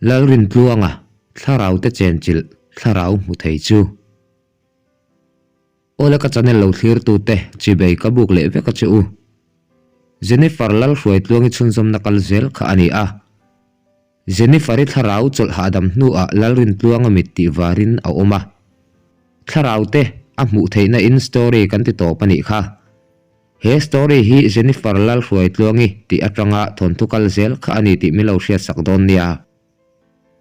Lalrintluanga thlarau te chenchilh thlarau hmu thei chu. Awle ka channel lo thlir tu te chibei ka buk leh vek a che u. Jennifer Lalhruaitluangi chhunzawmna kal zel kha a ni a. Jennifer-i thlarau chawlh hahdam hnuah Lalrintluanga mit tih varin a awm a. Thlarau te a hmuh theihna in story kan ti tawp a nih kha. He story hi Jennifer Lalhruaitluangi tih atanga thawnthu kal zel kha a ni tih min lo hriatsak dawn nia.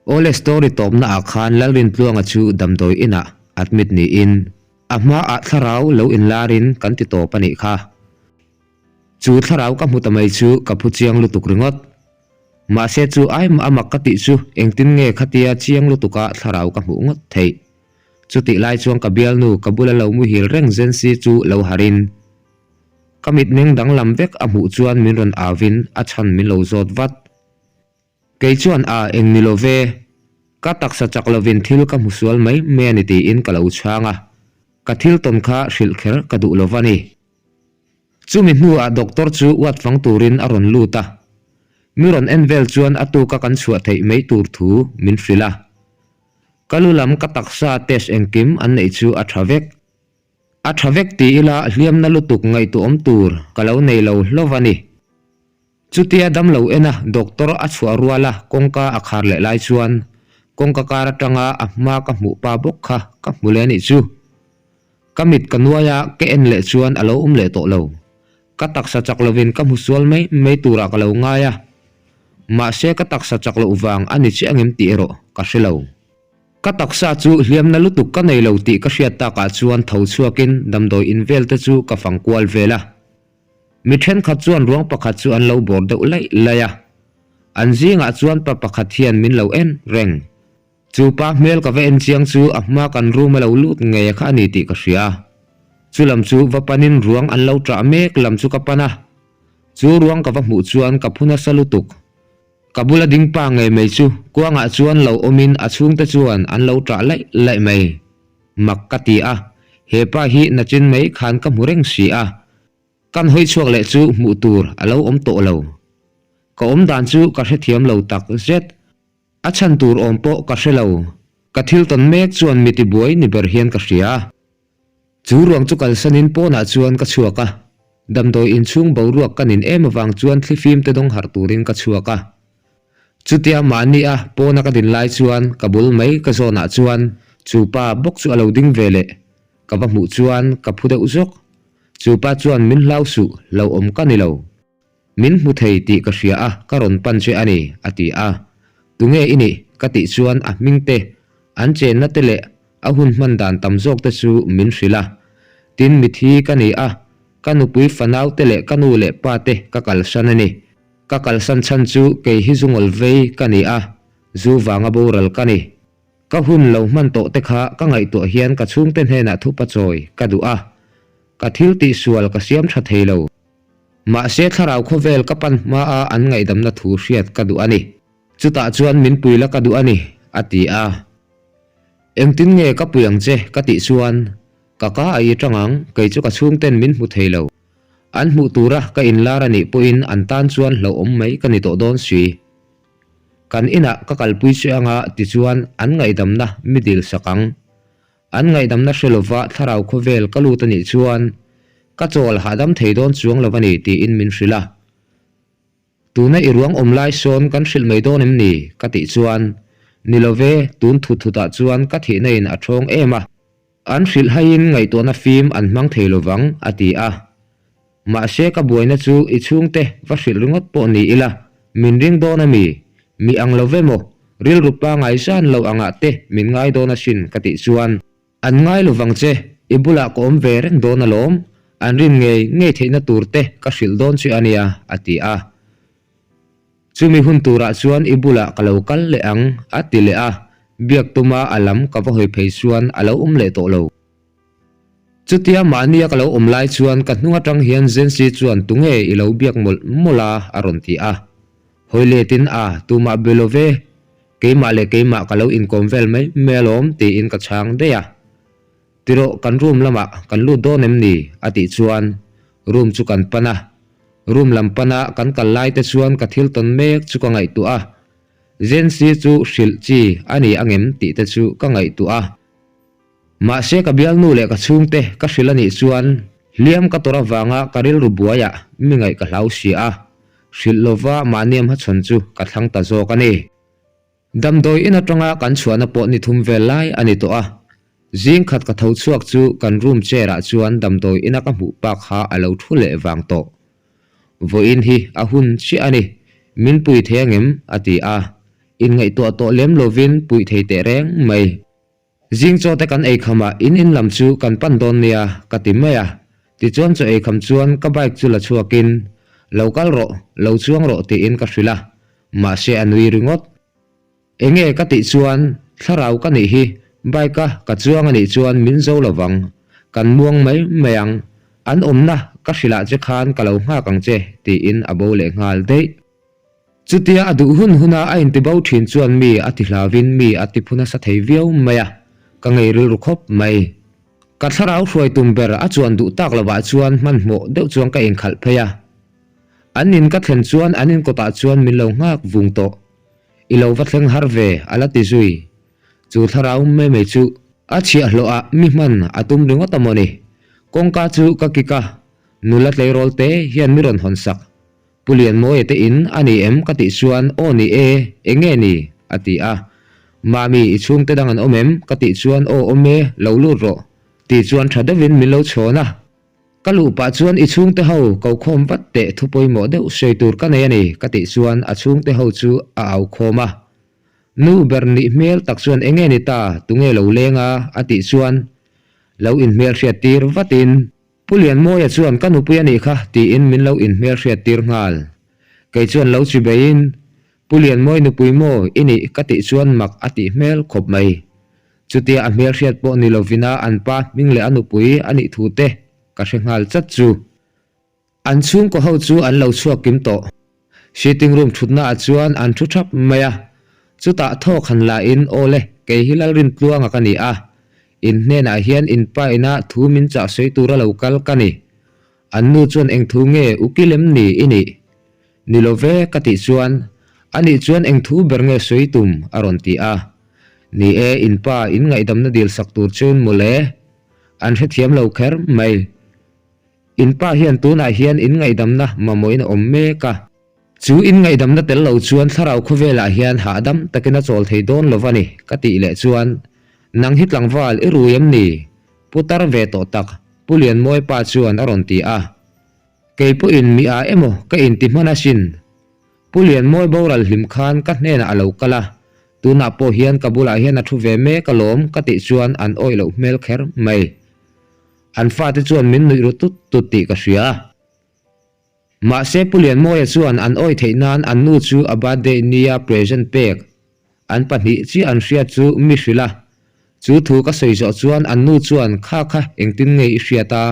Awle story tawpna ah khan Lalrintluanga chu damdawi inah admit niin a hmaah thlarau lo inlarin kan ti tawp a nih kha. Chu thlarau ka hmu ta mai chu ka phu chiang lutuk ringawt. Mahse chu ai mah a mak ka tih chu engtin nge khatia chiang lutuka thlarau ka hmuh ngawt theih. Chutih lai chuan ka bialnu ka bula lo muhil reng Zensi chu lo harin ka mitmeng danglam vek a hmuh chuan min rawn auvin a chhan min lo zawt vat. Kei chuan a eng ni lo ve, ka taksa chak lovin thil ka hmu sual mai mai a ni tiin ka lo chhang a, ka thil tawn kha hrilh kher ka duh lo va ni. Chumi hnuah doctor chu uat fang turin a rawn lut a, mi rawn en vel chuan a tuka kan chhuah theih mai tur thu min hrilh a. Ka lu lam ka taksa test engkim an neih chu a tha vek. A tha vek ti ila hliamna lutuk ngaihtuahawm tur ka lo nei lo hlauh a ni. Chutia damlo ena doctor a chhuah ruala kawngka a khar leh lai chuan kawngka kar atanga a hma ka hmuh pa bawk kha ka hmu leh a nih chu. Ka mit ka nuai a, ka en leh chuan a lo awm leh tawh lo. Ka taksa chak lovin ka hmu sual mai mai turah ka lo ngai a. Mahse ka taksa chak loh vang a ni chiah angem tih erawh ka hre lo. Ka taksa chu hliamna lutuk ka nei lo tih ka hriat takah chuan tho chhuakin damdawi in vel te chu ka fang kual vel a. Mi thenkhat chuan ruang pakhat chu an lo bawr deuh laih laih a. An zingah chuan pa pakhat hian min lo en reng. Chu pa hmel ka va en chiang chu a hma kan room a lo lut ngei a kha a ni tih ka hria. Chu lam chu va panin ruang an lo ṭah mek lam chu ka pan a. Chu ruang ka va hmuh chuan ka phu nasa lutuk. Ka bula ding pa ngei mai chu kuangah chuan lo awmin a chhungte chuan an lo ṭah laih laih mai. Mak ka ti a, he pa hi nachin mai khan ka hmu reng si a. Kan hawi chhuak leh chu hmuh tur a lo awm tawh lo. Ka awm dan chu ka hrethiam lo tak zet. A chhan tur awm pawh ka hre lo. Ka thil tawn mek chuan mi tibuai ni ber hian ka hria. Chu ruang chu kalsanin pawnah chuan ka chhuak a. Damdawi inchhung boruak ka nin em avang chuan thlifim te dawng harh turin ka chhuak a. Chutia mahni a pawna ka din lai chuan ka bul mai ka zawnah chuan chu pa bawk chu a lo ding ve leh. Ka va hmuh chuan ka phu deuh zawk. Chu pa chuan min hlau suh, lo awm ka ni lo. Min hmu thei tih ka hria a, ka rawn pan che a ni, a ti a. Tunge i nih? ka tih chuan a hming te, an chenna te leh a hun hman dan tam zawk te chu min hrilh a. Tin, mithi ka ni a, ka nupui fanau te leh ka nu leh pa te ka kalsan a ni. Ka kalsan chhan chu kei hi zungawl vei ka ni a, zu vanga boral ka ni. Ka hun lo hman tawh te kha ka ngaihtuah hian ka chhungte hnenah thupa chawi ka duh a, ka thil tihsual ka siam tha thei lo. Mahse thlarau khawvel ka pan hmaa an ngaihdamna thu hriat ka duh a ni. Chutah chuan min pui la ka duh a ni, a ti a. Engtin nge ka pui ang che? ka tih chuan, Ka ka a i tang ang, kei chu ka chhungten min hmu thei lo. An hmuh tura ka inlar a nih pawhin an tan chuan hlauhawm mai ka ni tawh dawn si. Kan inah ka kalpui che anga tichuan an ngaihdamna mi dil sak ang. An ngaihdamna hre lova thlarau khawvel ka lut a nih chuan ka chawl hahdam thei dawn chuang lo a ni tiin min hrilh a. Tuna i ruang awm lai sawn kan hrilh mai dawn em ni? ka tih chuan, Ni lo ve, tun thut thutah chuan ka thihna in a thawng em a. An hrilh haiin ngaihtuahna fim an hmang thei lovang, a ti a. Mahse ka buaina chu i chhungte va hrilh ringawt pawh ni ila, min ring dawn a mi? Mi ang lo ve maw? Rilru pangai zan lo angah te min ngai dawn asin ka tih chuan, An ngai lovang che, i bulah ka awm ve reng dawn alawm, an rin ngei ngei theihna tur te ka hrilh dawn che a nia, a ti a. Chumi hun turah chuan i bulah ka lo kal leh ang, a ti leh a, biak tuma a lam ka va hawi phei chuan a lo awm leh tawh lo. Chutia mahnia ka lo awm lai chuan ka hnung atang hian Zensi chuan tunge i lo biak mawlh mawlh a a rawn ti a. Hawi letin a, tumah be lo ve, keimah leh keimah ka lo inkawm vel mai mai alawm tiin ka chhang daih a. Tirawh kan room lamah kan lut dawn em ni? a tih chuan room chu kan pan a. Room lam pana kan kal lai te chuan ka thil tawn mek chu ka ngaihtuah a. Zensi chu hrilh chi a ni angem tih te chu ka ngaihtuah a. Mahse ka bialnu leh ka chhungte ka hrilh a nih chuan hliam ka tawrh avanga ka rilru buaiah mi ngaih ka hlau si a, hrilh lova mahni a hmachhawn chu ka thlang ta zawk a ni. Damdawi in atanga kan chhuahna pawh ni thum vel lai a ni tawh a, zing khat ka tho chhuak chu kan room chair ah chuan damdawi ina ka hmuh pak kha a lo thu leh vang tawh. Vawiin hi a hun chiah a ni, min pui thei angem? a ti a, inngaihtuah tawh lem lovin puih thei teh reng mai. Zing chaw te kan ei kham a, in in lam chu kan pan dawn nia ka ti mai a. Tichuan chaw ei kham chuan ka bike chu la chhuakin, Lo kal rawh, lo chuang rawh tiin ka hrilh a, mahse a nui ringawt. Enge ka tih chuan, Thlarau ka nih hi, bike a ka chuang a nih chuan min zo lo vang, kan muang mai mai ang, an awmna ka hrilh ah che khan ka lo nghak ang che tiin a bo leh nghal daih. Chutia a duh hun huna a intibo thin chuan mi a ti hlauvin mi a ti phu nasa thei viau mai a, ka ngei rilru khawp mai. Ka thlarau hruai tum ber a chuan duh tak lovah chuan hmanhmawh deuh chuan ka inkhalh phei a. An in ka thlen chuan an inkawtah chuan min lo nghak vung tawh. I lo va thleng har ve, a la ti zui. Chu thlarau mai mai chu a chhiahhlawhah mi hman a tum ringawt a mawni. Kawngka chu ka kik a, nula tleirawl te hian mi rawn hawn sak. Pu Lianmawia te in a ni em ka tih chuan aw ni e, eng nge ni? a ti a. Mami i chhungte dang an awm em? ka tih chuan aw awm e, lo lut rawh tih chuan tha deuhin min lo chhawn a. Ka luh pah chuan i chhungte ho ko khawm vat teh thu pawimawh deuh sawi tur ka nei a ni ka tih chuan a chhungte ho chu a au khawm a. Nu ber nih hmel tak chuan eng nge ni ta, tunge lo leng a? a tih chuan lo inhmelhriat tir vatin. Pu Lianmawia chuan ka nupui a nih kha tiin min lo inhmelhriat tir nghal. Kei chuan lo chi beiin, Pu Lianmawi nupui maw i nih ka tih chuan mak a tih hmel khawp mai. Chutia a hmelhriat pawh ni lovina an pa hming leh a nupui a nih thu te ka hre nghal chat chu. An chhungkaw ho chu an lo chhuak kim tawh. Sitting room thutna ah chuan an thu thap mai a, chutah thawk han la in aw le, kei hi Lalrintluanga ka ni a, in hnenah hian in pa ina thu min chah sawi tura lo kal ka ni. An nu chuan eng thu nge ukil em ni i nih? Ni lo ve ka tih chuan, anih chuan eng thu ber nge sawi tum a rawn ti a. Ni e, in pa in ngaihdamna dil sak tur chuan mawle, an hrethiam lo kher mai. In pa hian tunah hian in ngaihdamna mamawhin a awm mek a. Chu in ngaihdamna tel lo chuan thlarau khawvelah hian hahdam takin a chawl thei dawn lo va ni, ka tih leh chuan, Nang hi tlangval i rui em ni? Pu tar ve tawh tak, Pu Lianmawi pa chuan a rawn ti a. Kei pawhin mi a emaw ka inti hman asin. Pu Lianmawi boral hlim khan ka hnenah a lo kal a, tunah pawh hian ka bulah hian a thu ve mek alawm ka tih chuan an awih loh hmel kher mai. An fate chuan min nuih ru tut tut tih ka hria. Mahse Pu Lianmawia chuan an awih theih nan an nu chu a birthday nia present pek an pahnih chiah an hriat chu mi hrilh a. Chu thu ka sawi zawh chuan an nu chuan kha kha engtin nge i hriat a?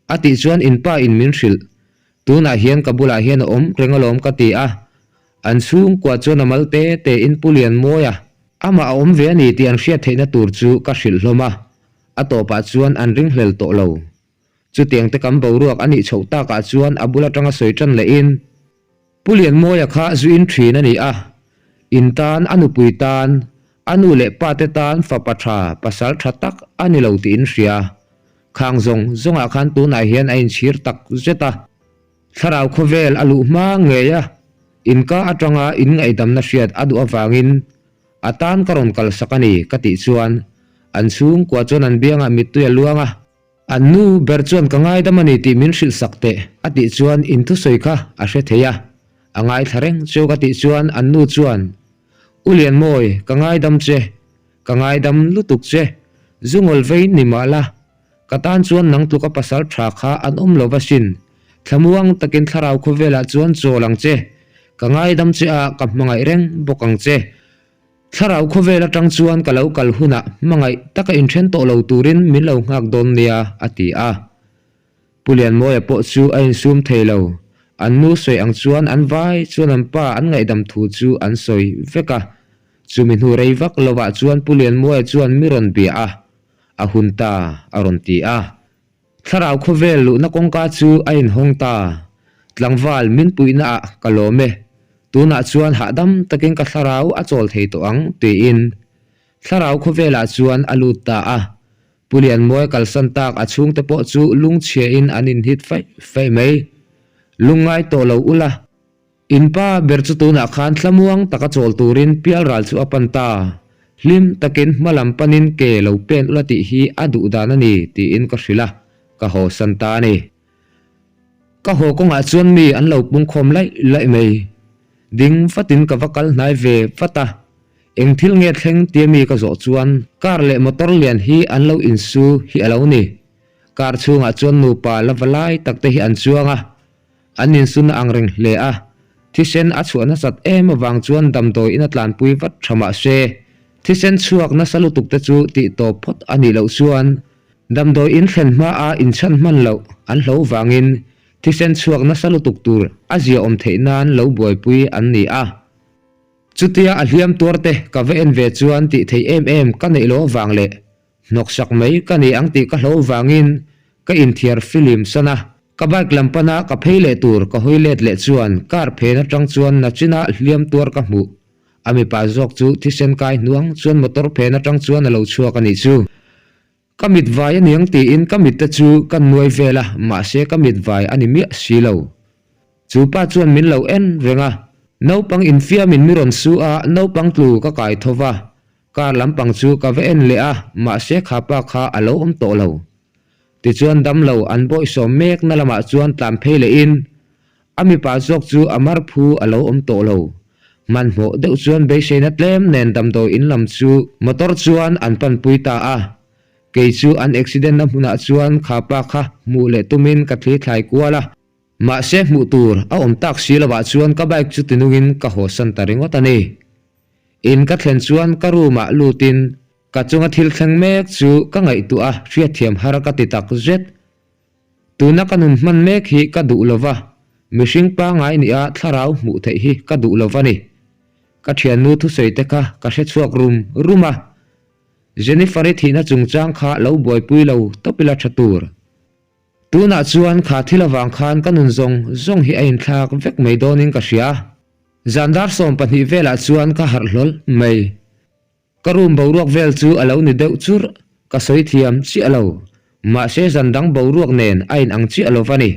A tih chuan in pa in min hrilh. Tunah hian ka bulah hian a awm reng alawm ka ti a. An chhungkua chuan a mal te te in Pu Lianmawia amah a awm ve a ni tih an hriat theihna tur chu ka hrilh hlawm a. A tawpah chuan an ringhlel tawh lo. Chutiang te kan boruak a nih chhoh takah chuan a bul atanga sawi tan lehin, Pu Lianmawia kha zu in thin a ni a, in tan, a nupui tan, a nu leh pa te tan fapa tha, pasal tha tak a ni lo tih in hria. Khang zawng zawngah khan tunah hian a inchhir tak zet a. Thlarau khawvel a luh hma ngei a, inka atanga in ngaihdamna hriat a duh avangin A tan ka rawn kalsak a ni, ka tih chuan an chhungkua chuan an biangah mittui a luang a. An nu ber chuan ka ngaidam a ni tih min hrilh sak teh, a tih chuan in thusawi kha a hre thei a. A ngaithla reng chu ka tih chuan an nu chuan, U Lianmawi, ka ngaidam che, ka ngaidam lutuk che, zu ngawl vei ni mah la, ka tan chuan nang tluka pasal tha kha an awm lo va sin, thlamuang takin thlarau khawvelah chuan chawl ang che, Ka ngaidam che a, ka hmangaih reng bawk ang che. Thlarau khawvel atang chuan ka lo kal hunah hmangaih taka inthen tawh lo turin min lo nghak dawn nia, a ti a. Pu Lianmawia pawh chu a insum thei lo. An nu sawi ang chuan an vai chuan an pa an ngaihdam thu chu an sawi vek a. Chumi hnu rei vak lovah chuan Pu Lianmawia chuan mi rawn bia a, a hun ta, a rawn ti a. Thlarau khawvel luhna kawngka chu a inhawng ta. Tlangval min puihna ah ka lawm e. Tunah chuan hahdam takin ka thlarau a chawl thei tawh ang, tiin thlarau khawvelah chuan a lut ta a. Pu Lianmawia kalsan tak a chhungte pawh chu lungchhiain an inhit faih faih mai. Lungngai tawh lo ula. In pa ber chu tunah khan thlamuang taka chawl turin pialral chu a pan ta. Hlim takin hma lam panin ke lo pen ula tih hi a duh dan a ni tiin ka hrilh a, ka haw san ta a ni. Ka haw kawngah chuan mi an lo pungkhawm laih laih mai. Ding vatin ka va kal hnai ve vat a, eng thil nge thleng tia mi ka zawh chuan car leh motor lian hi an lo insu hi a lo ni. Car chhungah chuan nupa la va lai tak te hi an chuang a, An insun a ang reng hle a, thisen a chhuah nasat em avang chuan damdawi in a tlanpui vat tha mah se, thisen chhuak nasa lutuk te chu tih tawp phawt a nih loh chuan damdawi in thlen hma a inchhan hman loh an hlo vangin thisen chhuak nasa lutuk tur a ziaawm theih nan lo buaipui an ni a. Chutia a hliam tuar te ka va en ve chuan tih theih em em ka neih loh avang leh Hnawksak mai ka ni ang tih ka hlo vangin ka inthiar filim san a, ka bike lam pana ka phei leh tur ka hawi let leh chuan car phen atang chuan nachina hliam tuar ka hmuh. A mipa zawk chu thisen kai hnuang chuan motor phen atang chuan a lo chhuak a nih chu. Ka mit vai a niang tiin ka mit te chu ka nuai vel a, mahse ka mit vai a ni miah si lo. Chu pa chuan min lo en reng a, naupang infiamin mi rawn su a, naupang tlu ka kai tho va, Car lampang chu ka va en leh a, mahse kha pa kha a lo awm tawh lo. Tichuan damlo an bawihsawm mek na lamah chuan tlan phei leh in a mipa zawk chu a mar phu a lo awm tawh lo. Hmanhmawh deuh chuan beiseina tlem nen damdawi in lam chu motor chuan an panpui ta a. Kei chu an accident na hmunah chuan kha pa kha hmuh leh tumin ka thli thlai kual a. Mahse hmuh tur a awm tak si lovah chuan ka bike chu tinungin ka hawsan ta ringawt a ni. In ka thlen chuan ka room ah lutin ka chunga thil thleng mek chu ka ngaihtuah a hriatthiam har ka ti tak zet. Tuna ka nun hman mek hi ka duh lova, mihring pangai nia thlarau hmuh theih hi ka duh lova ni. Ka thiannu thusawi te kha ka hrechhuak rum rum a, Jennifer-i thihna chungchang kha lo buaipui lo tawp ila tha tur. Tunah chuan kha thil avang khan ka nun zawng zawng hi a inthlak vek mai dawnin ka hria. Zan dar 12 velah chuan ka harh hlawl mai. Ka room boruak vel chu a lo ni deuh churh, ka sawi thiam chiah lo. Mahse zan dang boruak nen a inang chiah lo va ni.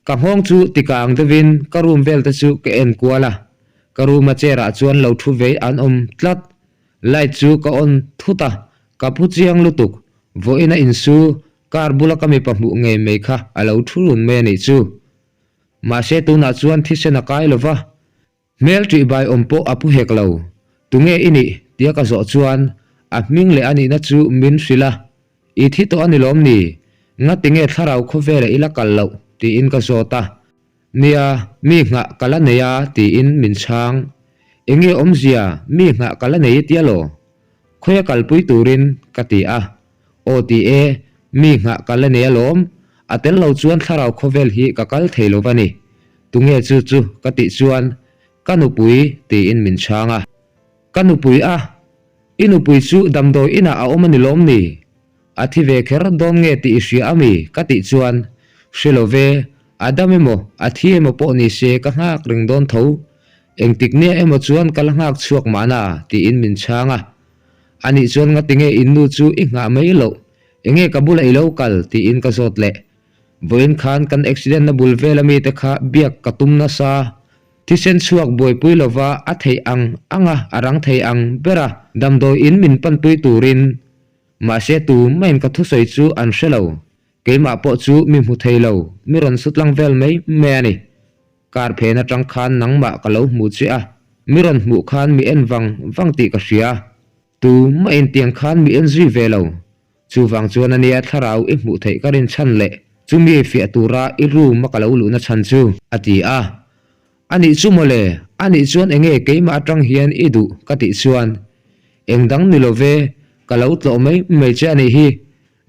Ka nghawng chu tikang deuhin ka room vel te chu ka en kual a, ka room a chair ah chuan lo thu vei an awm tlat. Light chu ka on thut a, ka phu chiang lutuk. Vawiin a insu Car bula ka mipa hmuh ngei mai kha a lo thu run mai a nih chu. Mahse tunah chuan thisen a kai lo va, hmel ṭih bai awm pawh a pu hek lo. Tunge i nih? tia ka zawh chuan a hming leh a nihna chu min hrilh a, I thi tawh a ni lawm ni? Ngati nge thlarau khawvela i la kal loh? tiin ka zawt a. Nia, mi nghah ka la nei a tiin min chhang. Enge awmzia, mi nghah ka la nei i tia law? Khawia kalpui turin ka ti a. Aw ti e, mi nghah ka la nei alawm, a tel lo chuan thlarau khawvel hi ka kal thei lo va ni. Tunge chu chu ka tih chuan, Ka nupui tiin min chhang a. Ka nupui a? I nupui chu damdawi inah a awm a ni lawm ni? A thi ve kher dawn nge tih i hria a mi? ka tih chuan, Hre lo ve, a dam emaw, a thi emaw pawh ni se ka nghak reng dawn tho. Engtik nia emaw chuan ka la nghak chhuak mahna tiin min chhang a. Anih chuan ngatinge in nu chu i nghah mai loh, enge ka bulah i lo kal tiin ka zawt leh. Vawiin khan kan accident na bul vel ami te kha biak ka tum nasa, thisen chhuak buaipui lova a theih ang ang a, a rang thei ang ber a, damdawi in min panpui turin. Mahse tumah in ka thusawi chu an hre lo, keimah pawh chu mi hmu thei lo, mi rawn su tlang vel mai mai a ni. Kar phen atang khan nangmah ka lo hmu che a, mi rawn hmuh khan mi en vang vang tih ka hria. Tumah in tiang khan mi en zui ve lo. Chuvang chuan ania thlarau i hmuh theih ka rin chhan leh chumi fiah tura i room a ka lo luhna chhan chu, a ti a. Anih chu mawle, anih chuan enge keimah atang hian i duh ka tih chuan, Eng dang ni lo ve, ka lo tlawh mai mai che anih hi.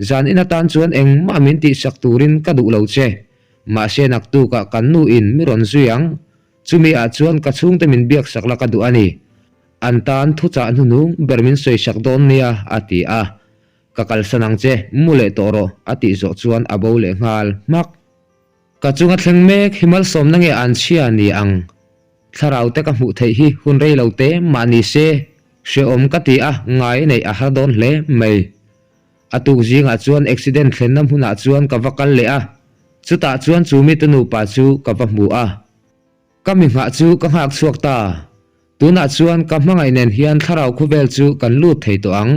Zan in atan chuan engmah min tihsak turin ka duh lo che. Mahse naktukah kan nu in mi rawn zui ang. Chumi ah chuan ka chhungte min biaksak la ka duh a ni. An tan thuchah hnuhnung ber min sawisak dawn nia a ti a. Ka kalsan ang che, mu leh tawh rawh a tih zawh chuan a bo leh nghal hmak. Ka chunga thleng mek hi malsawmna nge an chhia ni ang? Thlarau te ka hmuh theih hi hun rei lo te mah ni se, hrehawm ka ti a, ngai neih a har dawn hle mai. A tuk zingah chuan accident thlenna hmunah chuan ka va kal leh a, chutah chuan chu mite nupa chu ka va hmu a. Ka mi nghah chu ka nghak chhuak ta. Tunah chuan ka hmangaih nen hian thlarau khawvel chu kan lut thei tawh ang.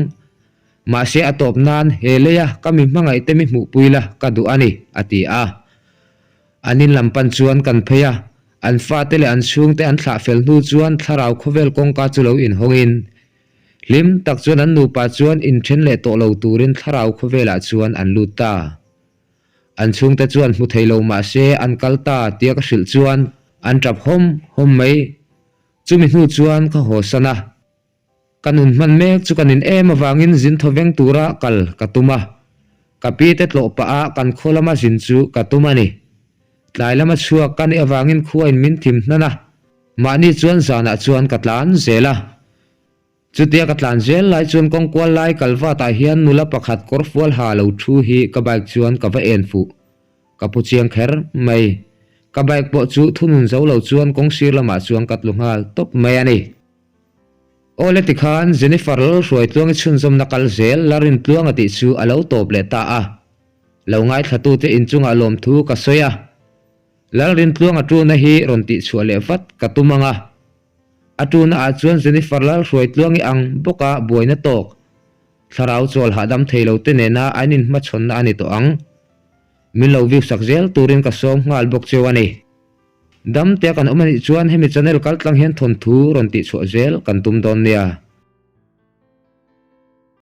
Mahse a tawp nan he leia ka mi hmangaih te mi hmuhpui la ka duh a ni, a ti a. An in lam pan chuan kan phei a, an fate leh an chhungte an thlah fel hnu chuan thlarau khawvel kawngka chu lo inhawngin, hlim tak chuan an nupa chuan inthen leh tawh lo turin thlarau khawvelah chuan an lut ta. An chhungte chuan hmu thei lo mah se an kal ta tia ka hrilh chuan an tap hawm hawm mai. Chumi hnu chuan ka haw san a. Ka nun hman mek chu ka nin em avangin zin thaw veng tura kal ka tum a. Ka pi te tlawh pah a kan khaw lama zin chu ka tum a ni. Tlai lama chhuak ka nih avangin khua in min thim hnan a. Mahni chuan zanah chuan ka tlan zel a. Chutia ka tlan zel lai chuan kawng kual lai kalvat ah hian nula pakhat kawr fual ha lo thu hi ka bike chuan ka va en fuh. Ka pu chiang kher mai. Ka bike pawh chu thunun zo lo chuan kawng sir lamah chuan ka tlu nghal tawp mai a ni. Awle tikhan Jennifer Lalhruaitluangi chhunzawmna kal zel la Rintluanga tih chu a lo tawp leh ta a. Lo ngaithlatute inchungah lawmthu ka sawi a. Lalrintluanga tuna hi rawn tihchhuah leh vat ka tum ang a. A tuna ah chuan Jennifer Lalhruaitluangi ang bawka buaina tawk, thlarau chawl hahdam thei lo te nena an inhmachhawnna a ni tawh ang. Min lo view sak zel turin ka sawm nghal bawk cheu a ni. Damtea kan awm a nih chuan hemi channel kaltlang hian thawnthu rawn tihchhuah zel kan tum dawn nia.